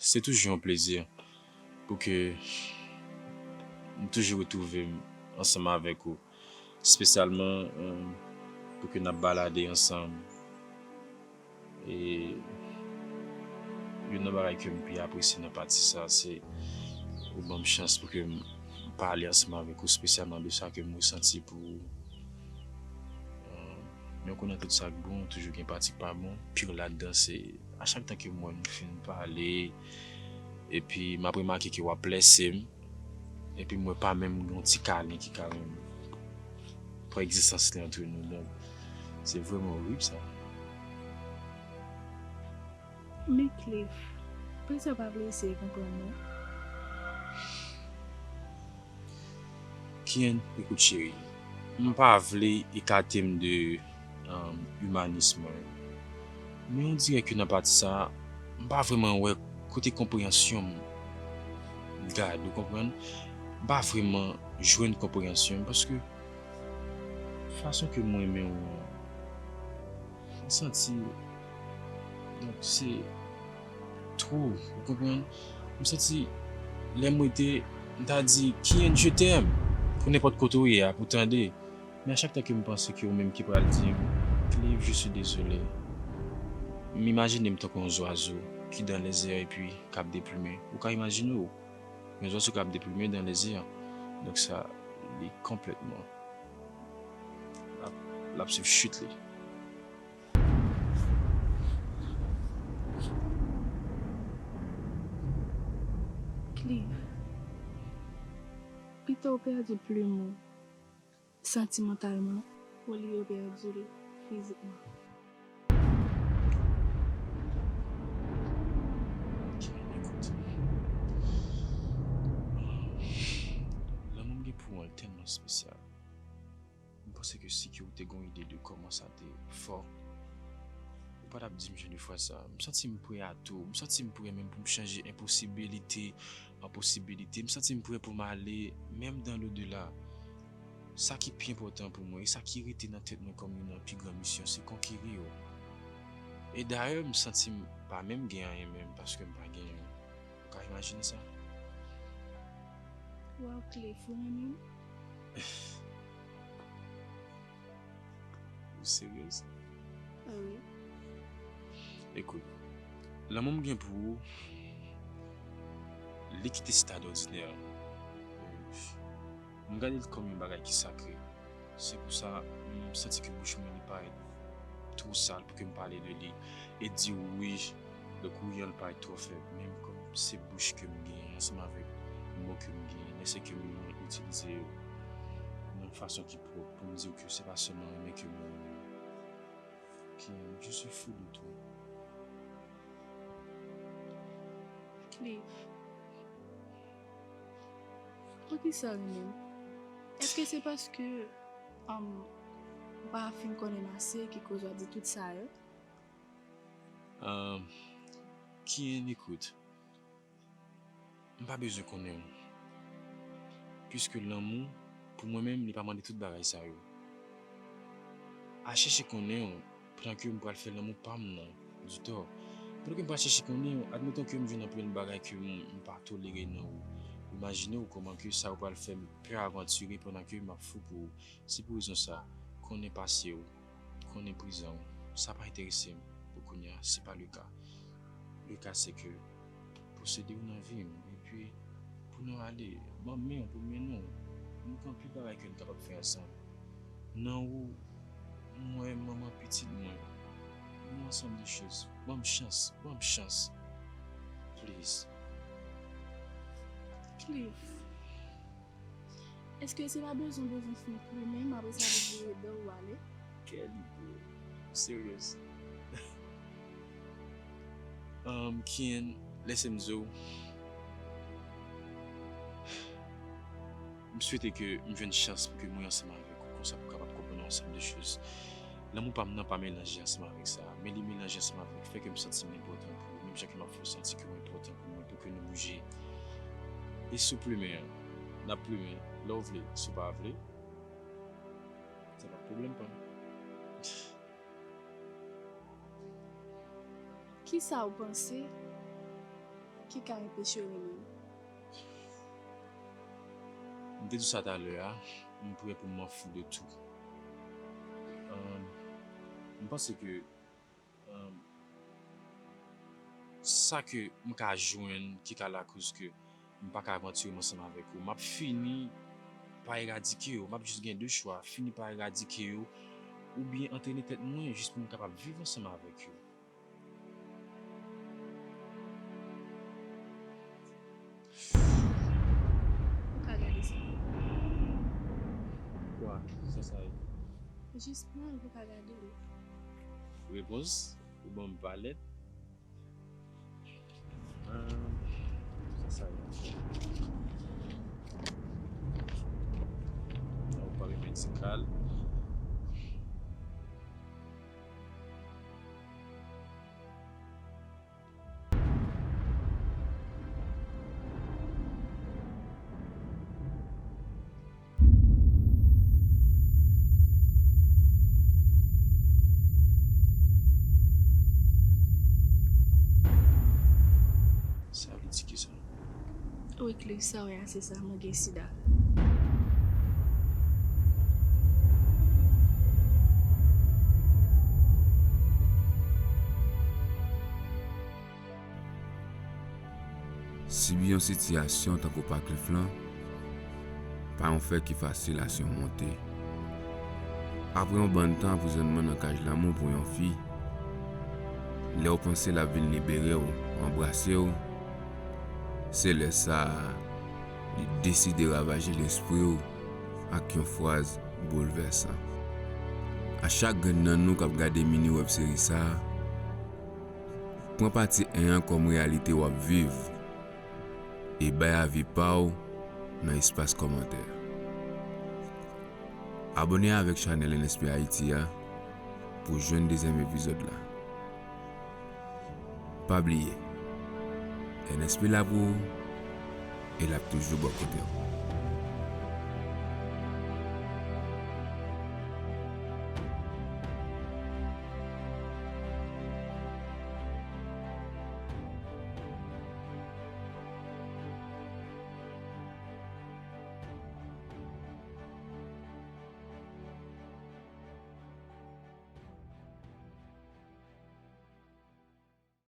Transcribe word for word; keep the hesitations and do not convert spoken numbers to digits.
Se toujou yon plezi pou ke m toujou retwouve m ansanm avèk ou, espesyalman, eh, pou ke n ap balade ansanm. E youn nan bagay ke m pi apresye nan pati sa, se ou ban m chans pou ke m pale ansanm avèk ou, espesyalman de sa ke m resanti pou ou. Eh, men ou konnen tout sa k bon, toujou gen pati k pa bon. Pi ladan, se a chak tan ke m wè nou fin pale, epi m ap remake ke w ap lèse m, epi m wè pa menm yon ti kalen ki ka menm pran egzistans li antre nou. Donk, se vrèman orib sa. Men Cliff, poukisa w pa vle eseye konprann mwen? Kian, ekout cheri, m pa vle ekate m de, um, imanis mwen. Men on dirè ke nan pati sa, m pa vrèman wè kote konpreyansyon m gad, ou konprann? M pa vrèman jwenn konpreyansyon m, paske fason ke m renmen w an, m santi, donk, se twou, ou konprann? M santi, lè m rete, m ta di, Kian, je t'aime, pou nenpòt kote w ye a, pou tande. Men a chak tan ke m panse ke ou menm ki pral di m, Cliff, je suis désolé, m imajine m tankou yon zwazo ki dans les airs epi k ap deplimen. Ou ka imajine w, yon zwazo k ap deplimen dans les airs. Donk sa, li konplètman, l ap, l ap swiv chit li. Cliff, pito w pèdi plim ou santimantalman, olye w pèdi l fizikman. Kian, ekout. Lanmou m gen pou ou an tèlman espesyal. M panse ke si ke ou te gon ide de kòman sa te fè, ou pa t ap di m jan de fraz sa. M santi m prè a tou. M santi m prè menm pou m chanje enposibilite an posibilite. M santi m prè pou m ale menm dans l'au-delà. Sa ki pi enpòtan pou mwen, e sa ki rete nan tèt mwen kòm youn nan pi gran misyon, se konkeri yo. E dayè, m santi m pa menm gen anyen menm, paske m pa genyen. Ou ka imajine sa? Waw, Cliff, ou renmen m? Ou seryez? Ah wi. Ekout, lanmou m gen pou ou, li kite stad òdinè. M gade l kòm yon bagay ki sakre. Se pou sa, m santi ke bouch mwen li parèt twò sal pou ke m pale de li e di w wi. Donk, wi an, l parèt twò fèb, men kòm se bouch ke m genyen ansanm avèk mo ke m genyen, lè se ke m itilize yo nan yon fason ki pwòp pou m di w ke se pa sèlman renmen ke mwen renmen w. Kian, je suis fou de toi. Cliff, poukisa renmen m? Èske se paske, um, ou pa fin konnen m ase ki koz w ap di tout sa yo? Um, Kian, ekout. M pa bezwen konnen w. Piske lanmou, pou mwen menm, li pa mande tout bagay sa yo. Al chèche konnen w pandan ke m pral fè lanmou pa m nan ditò. Pandan ke m pral chèche konnen w, admeton ke m jwenn anpil bagay ke m, m pa tolere nan ou. Imajine w kòman ke sa yo pral fè m pè avantire pandan ke m ap fou pou ou. Se pou rezon sa, konnen pase w, konnen prezan w, sa pa enterese m pou kounye a, se pa le ka. Le ka se ke posede w nan vi m, epi pou nou ale, ban m men w pou m mennen w. Nou gen anpil bagay ke n kapab fè ansanm. Nan ou, m wè manman pitit mwen. Yon ansanm de choz. Ban m chans, ban m chans. Please. Cliff. Èske se pa bezwen, bezwen fin plimen m, apre sa pou vire do w ale? Kèl ide! Ou seryez? Um, Kian, lèse m di w, m swete ke m jwenn chans pou ke mwen ansanm avèk ou, konsa pou kapab konprann yon ansanm de choz. Lanmou pa m nan pa melanje ansanm avèk sa, men li melanje ansanm avèk fè ke m santi m enpòtan pou ou, menm jan ke m ap fè w santi ke w enpòtan pou mwen, pou ke nou bouje. E si w plimen an, n ap plimen. Lè w vle, si w pa vle, se pa pwoblèm pa m. Kisa w panse ki ka enpeche w renmen m? M te di w sa talè a, m prè pou m m'en fou de tout. Ahn, m panse ke, ahn, sa ke m ka jwenn ki ka lakoz ke m pa ka avanti m ansanm avèk ou, m ap fini pa eradike yo. M ap jis gen de chwa, fini pa eradike yo, oubyen antrene tèt mwen jis pou m kapab viv ansanm avèk yo. Ou ka gade sa. Kwa? Sa sa ye? Jis pran l pou w ka gade l. Repons? Ou ban m palèt? Ah, sa sa ye? Nan ou pale medikal. Sa vle di kisa? Wi, Cliff, sa w wè a, se sa, mwen gen sida. Sibi yon sitiyasyon tankou pa Cliff lan, pa yon fè ki fasil a simonte. Apre yon bann tan anprizònman nan kaj lanmou pou yon fi, lè w panse l ap vin libere w, anbrase w, se lè sa a, li deside ravaje lespri w ak yon fraz boulvèsan. A chak grenn nan nou k ap gade mini wèb seri sa a, pran pati en an kòm reyalite w ap viv e bay avi pa w nan espas kòmantè. Abòne avèk chanèl N S P Haiti a pou w jwenn dezyèm epizòd la. Pa bliye, N S P la pou ou e l ap toujou bò kote w.